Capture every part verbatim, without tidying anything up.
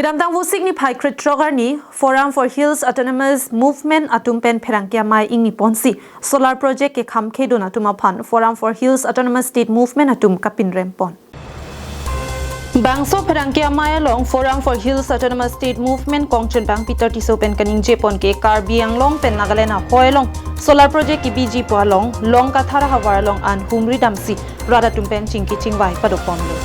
Kedamtang Vosik niphai krethrok arni Forum for Hills Autonomous Movement atum pen pherangke amei ingni ponsi solar project kekham khedun atum aphan Forum for Hills Autonomous State Movement atum kapinrem pon. Bangso pherangke amei along Forum for Hills Autonomous State Movement kongchunbang Peter Tisso pen kaningje pon ke Karbi Anglong pen Nagaland ahoi along solar project kebiji pu along Long Kathar ahavar along an humri damsi rat atum pen chingki chingvai padok ponlo.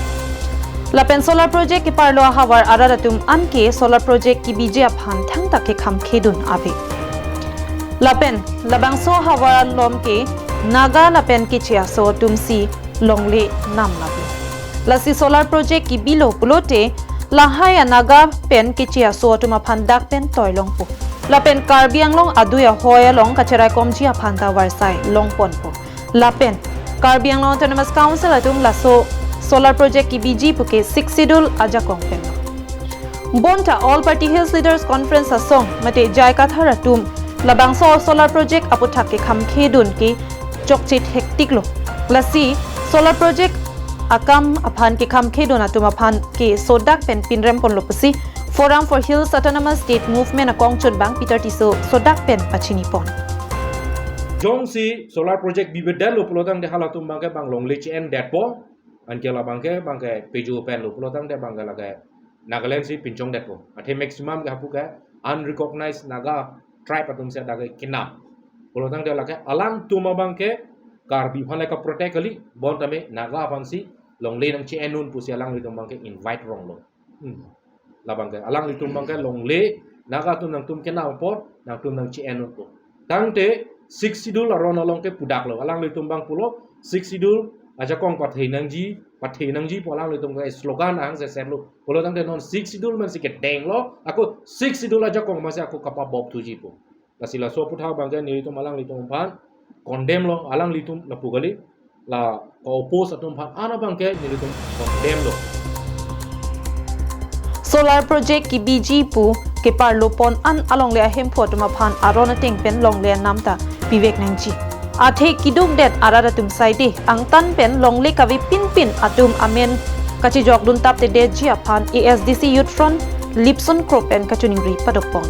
Lapen solar project keparlo ahavar arat atum anke solar project kebiji aphan thangta kekham khedun ave. Lapen labangso ahavar along ke Naga lapen Keche aso atumsi longle nam lapu. Lasi solar project kebilo pulote lahai a-Naga pen Keche aso atum aphan dak pen toi longpo. Lapen Karbi Anglong adui ahoi along kacheraikomji aphan ta varsai long ponpo. Lapen Karbi Anglong Autonomous Council atum laso solar project kebiji puke Sixth Schedule ajakong pen. Bonta All Party Hills Leaders Conference asong mate J I Kathar atum labangso solar project aputhak kekham khedun ke chokche thektiklo. Lasi solar project akam aphan kekham khedun atum aphan ke sodak pen pinrem ponlo pusi Forum for Hills Autonomous State Movement akongchunbang Peter Tisso sodak pen pachini pon. Jongsi solar project bibedetlo pulotangte halatum abangke bang longle che-endetpo, anke labangke bangke peju penlo pulotangte bangke lake Nagaland si pinchongdetpo. Athe maximum ke hapu ke unrecognized Naga tribe atumsi dak kenam. Pulotangte lake alangtum abangke Karbi aphan le kaprotect kali, bontame Naga aphansi longle nangche-endun pusi alanglitum abangke invite ronglo. Hmm. Labangke alanglitum abangke longle Naga atum nangtum kenam apot nangtum nangche-endunpo. Tangte Sixth Schedule aron along ke pudaklo. Alanglitum abang pulo Sixth Schedule ajakong pathe nangji, pathe nangji pu alanglitum ke slogan ahang sesetlo. Pulotangte non Sixth Schedule mansi kedenglo, ako Sixth Schedule ajakong mansi ako kapabop thujipo. Lasi laso aputhak abangke nelitum alanglitum aphan condemn lo, alanglitum lapu kali, la ka-oppose atum aphan an abangke nelitum condemn lo. Solar project kebiji pu keparlo pon an alongle ahemphu atum aphan aron ateng pen longle anam ta pivek nangji. Athe kidukdet arat atum saide angtan pen longle kave pinpin atum amen kachejokdun taptedetji aphan A S D C Youth Front Lipson Kro pen kachiningri padok pon.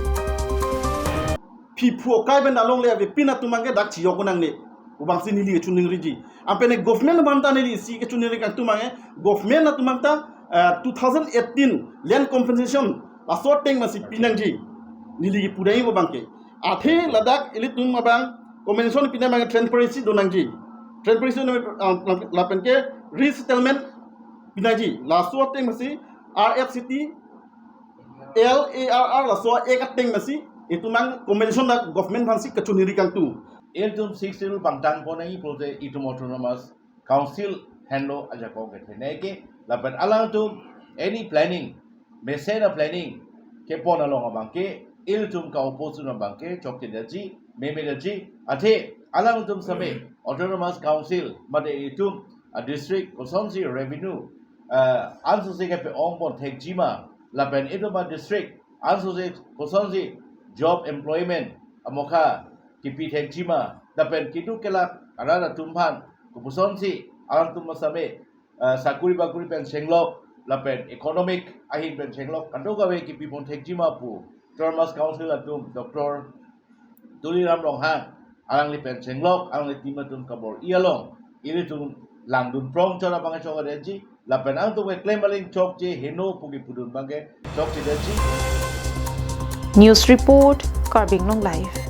Phiphu okai pen alongle avepin atum abangke dak chejok nangne. Ubangsi neli kachiningriji. Anpen government abang ta neli isi kachiningri kangtung abangke, government atum abang ta, eh, two thousand eighteen land compensation laso ateng mansi pinangji. Neli kipudai abangke. Athe ladak ilitum abang compensation pinang abang transparency donangji. Transparency donang, ah, lapen ke resettlement pinangji. Laso ateng mansi R F C T L A R R laso ek ateng mansi itum abang compensation dak government aphansi kachiningri kangtung. Ilitum Sixth Schedule pangtang pon nangji pulote itum Autonomous Council henlo ajakong kethenei ke lapen alangtum any planning, mesen a-planning kepon along abangke ilitum ka-oppose abangke chokchedetji, memedetji, athe alangtum same Autonomous Council mate itum a-district kosonsi revenue, eh, ansose kepe-ong pon thekji ma, lapen itum a-district ansose kosonsi job employment amokha kipi thekji ma, lapen keduk kelak arat atum aphan kopusonsi alangtum same, eh, sakuri bakuri pen chenglok, lapen economic ahin pen chenglok kadokave kipi pon thekji ma pu Autonomous Council atum Doctor Tuliram Ronghang alangli pen chenglok, alangli team atum kabor-i along ilitum langdun prong chot abangke chokchedetji, lapen alangtum keklem aling chokche heno pu kipudun abangke chokchedetji. News report, Karbi Anglong Live.